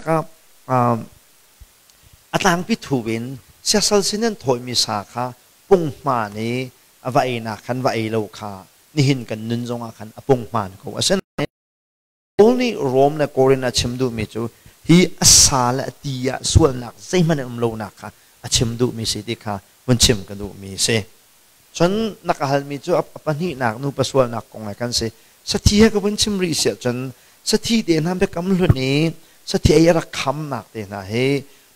ah a tlangpi thu in siasal sin an thawimi sa kha punghman i a va einak khan va ei lo kha nihin kan nun zongah khan a punghman ko. Asinain Paul nih Rom le Korin a chim duhmi cu hi a sa le a ti ah sualnak zeihmanh an um lonak kha a chim duhmi si ti kha vun chim ka duhmi a si. Cun na ka halmi cu a pahnihnak nupa sualnak kong he kan si. Sathi he ka vun chim rih siah cun sathi te hna biakam hlun i sathi ei a rak khamnak te hna hi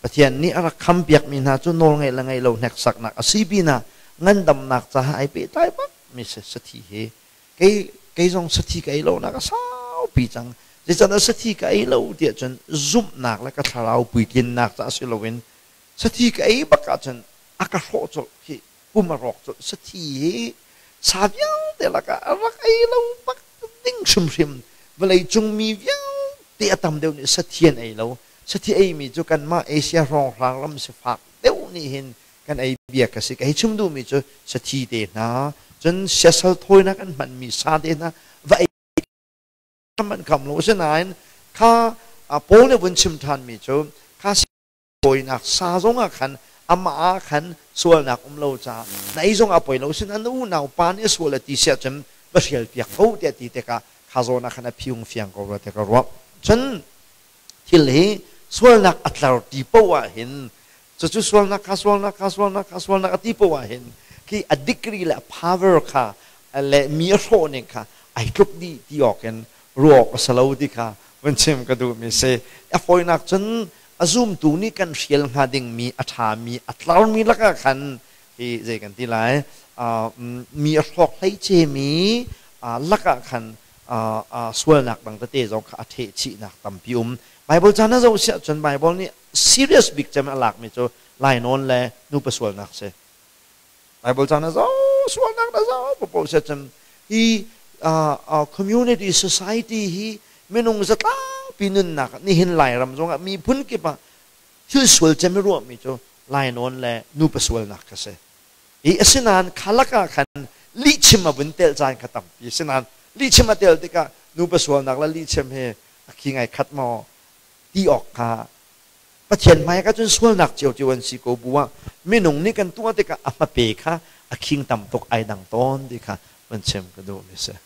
Pathian nih a rak khampiakmi hna cu nawlngeih le ngeih lo hneksaknak a si pinah ngandamnak caah ai pehtlai bak mi si sathi hi. Kei kei zong sathi ka ei lonak a saupi cang. Zeicahtiah sathi ka ei lo tiah cun zumhnak le ka thlarau puitlinnak caah si loin sathi ka ei bak ahcun a ka hrawh colh khi pum a rawk colh. Sathi hi sa vialte lakah a rak ei lo bak ding hrimhrim. Vawlei cung mi vialte a tam deuh nih sathi an ei lo. Sathi eimi cu kanmah Asia hrawnghrang ram sifak deuh nih hin kan ei bia ka si. Ka hei chim duhmi cu sathi te hna, cun siasal thawinak an hmanmi sa te hna va ei an kham lo. Asinain kha Paul nih vun chim ṭhanmi cu kha thawinak sa zongah khan amah ah khan sualnak um lo caah na ei zongah poi lo. Asinain na unau pa nih a sual a ti siah cun va hrial piak ko tiah ti tikah kha zawn ah khan a phiung fiang ko rua tiah ka ruah. Cun thil hi sualnak a tlar ti poah ah hin cucu sualnak kha sualnak kha sualnak kha sualnak a ti poah ah hin khi a degree le a power kha le mi a hrawh ning kha ai tluk dih ti awk in ruah awk a si lo ti kha vun chim ka duhmi si. A fawinak cun a zumtu nih kan hrial hnga dingmi a ṭhami a tlarmi lakah khan hi zei kan ti lai, mi a hrawk hleicemi lakah khan sualnak dang tete zong kha a ṭheh chihnak tampi um. Bible ca na zoh siah cun Bible nih serious bik cem a lakmi cu lainawn le nupa sualnak si. Bible ca na zoh sualnak na zoh paoh siah cun hi community society hi minung zatlangpi nunnak nihin Lairam zongah miphun kip ah thil sual cem i ruahmi cu lainawn le nupa sualnak kha si. I asinain kha lakah khan lihchim a vun telh caan kha tampi. Asinain lihchim a tel tikah nupa sualnak le lihchim hi a khi ngai khat maw ti awk kha Pathian hmai ah cun sualnak ciocio an si ko bu ah minung nih kan tuah tikah a hmape kha a khing tam tuk ai dang tawn ti kha van chim ka duhmi si.